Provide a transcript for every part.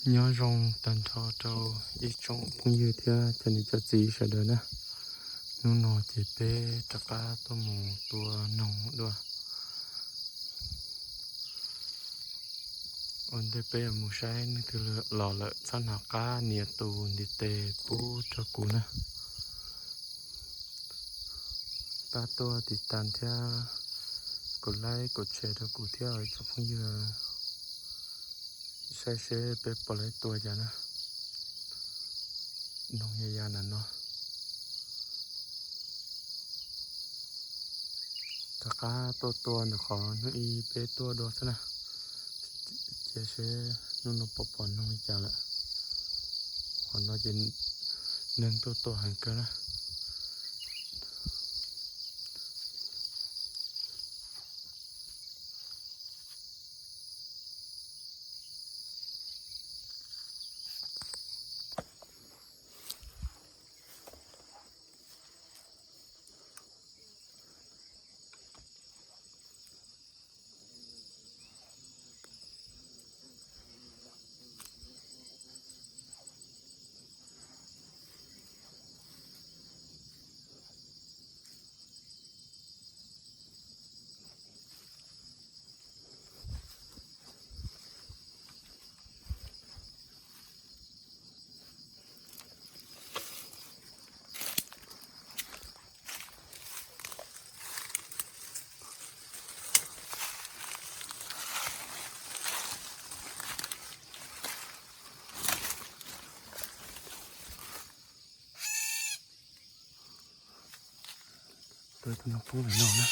Nyob zoo tag nrho rau ib tsoom phooj ywg thiab cov niam cov txiv sawv daws na. Hnub no ces peb rov qab tuaj mus tua noog dua. Ua ntej peb yuav mus saib neeg twg los lawm txhob hnav qab nias tus ntiv tes pub rau kuv na. Pab tuaj tiv tas thiab kom like kom share rau kuv thiab ib tsoom phooj ywg. Saib seb peb puas laib tua cas na. Noog ya ya na no. Rov qab tuaj tua ntawm qhov hnub ib peb tuaj dua xwb na. Cia seb hnub no pom pom noog li cas lawm. Qhov no ces neeg tuaj tua heev kawg na. Tua tus noog poob lawm no na.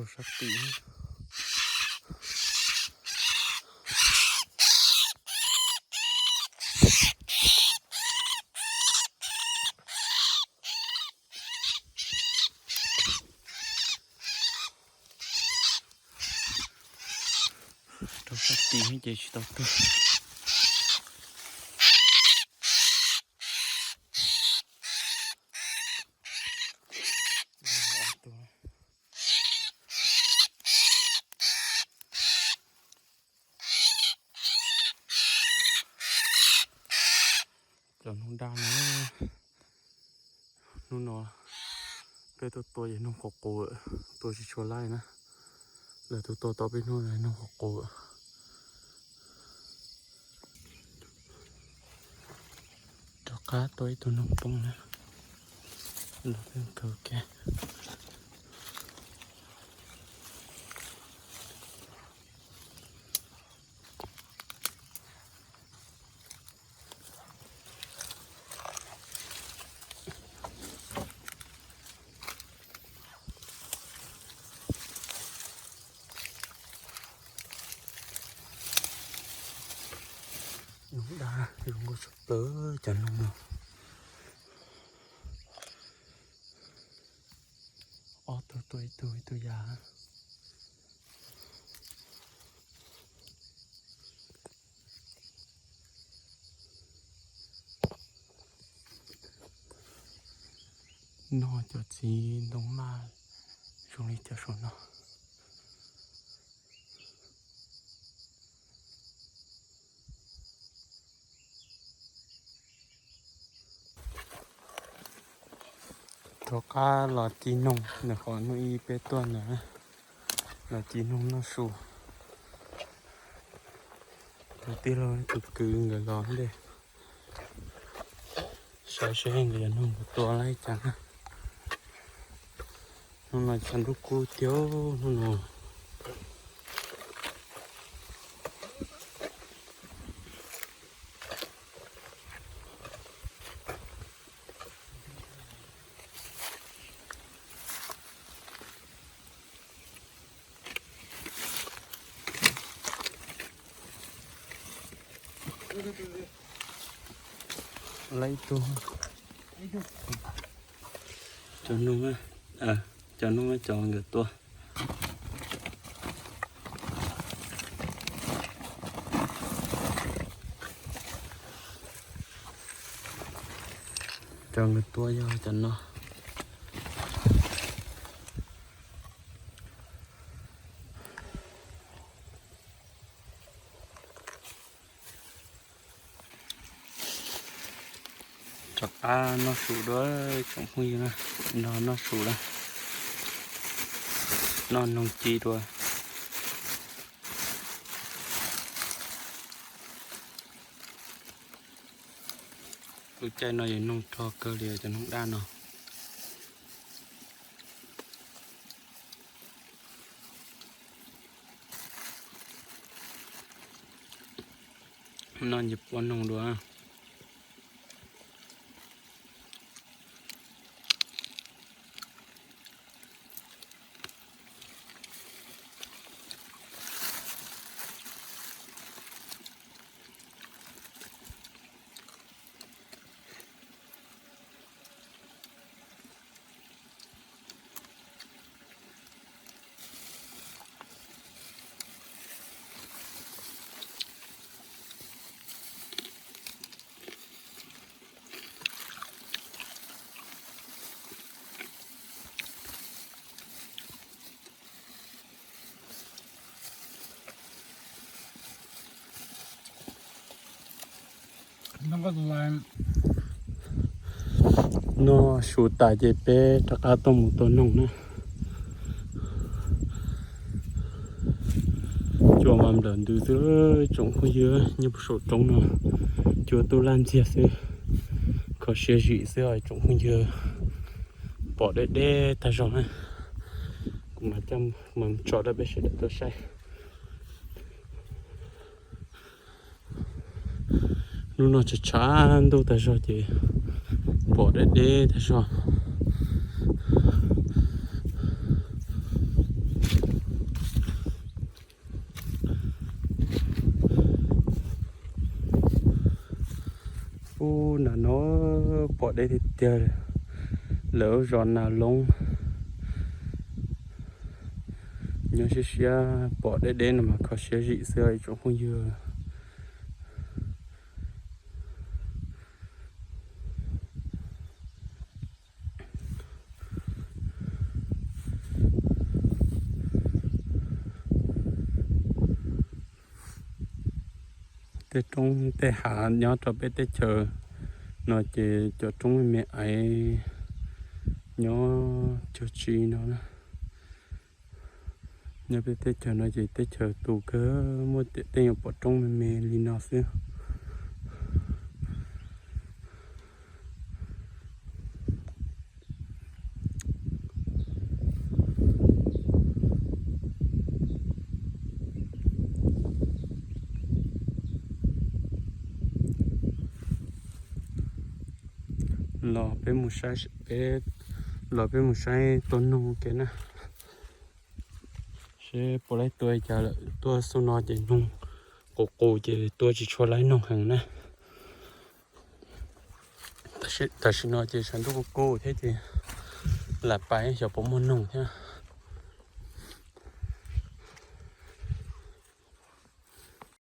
Rau sab tim. Rau sab tim ces tsis tau tuag. Cov noog daj no, hnub no peb tuaj tua ces noog qus qus, tua tsis tshua laij na. Lawv tus tua tau peb hnub noog qus qus. Rov qab tua ib tug noog poob na. Los peb mus kawg kiag. Noog daj zoo nkauj tshaj plaws cov noog no. Ob tug tua ib tug, ib tug ya. Noj cov txiv ntoo maj zoo li cov saum no. Rov qab los ci noog ntawm qhov hnub ib peb tuaj ntawd, los ci noog noj su. Tus tij laug tus kwv nkawd los ntej, saib seb nkawd yuav nug nkawd tua li cas na. Hnub no tshav ntuj kub tiag hnub no. Lawv ib tug. Cov noog, cov noog cov nkawd tua. Cov nkawd tua yog cov no. Rov qab noj su dua tsoom phooj ywg na, noj noj su na, noj noog ci dua. Lub caij no yog noog rog kawg li cov noog daj no. Noj ntsis pua noog dua. Noj su tas ces peb rov qab tuaj mus tua noog na. Cua mas nplawm ntws xwb tsoom phooj ywg, nyob puag saum roob no cua tub laj ntxiag xwb, kho siab zim xwb os tsoom phooj ywg. Pom deb deb tag zog na. Kuv mam coj, mam tso rau peb sawv daws tau saib. Hnub no tshav tshav ntuj tag zog ces pom deb deb tag zog. Ub, nas no pom deb tiag tiag. Lawv zos Nas Loob nyob siab siab, pom deb deb no mas kho siab zim xwb ib tsoom phooj ywg. Tej roob tej hav nyob rau peb teb chaws no ces cov roob me me aiv nyob cuag tsi no na. Nyob peb teb chaws no ces teb chaws tus kawg muaj tiam tej yuav pom roob me me li no xwb. Los peb mus saib, peb, los peb mus saib tua noog ke na. Seb puas laib tua cas lawm, tuaj xub no ces noog qus qus ces tua tsis tshua laib noog heev na. Tam sim no ces sab ntuj kuj kub thiab ces lam pais xyov puas muaj noog thiab.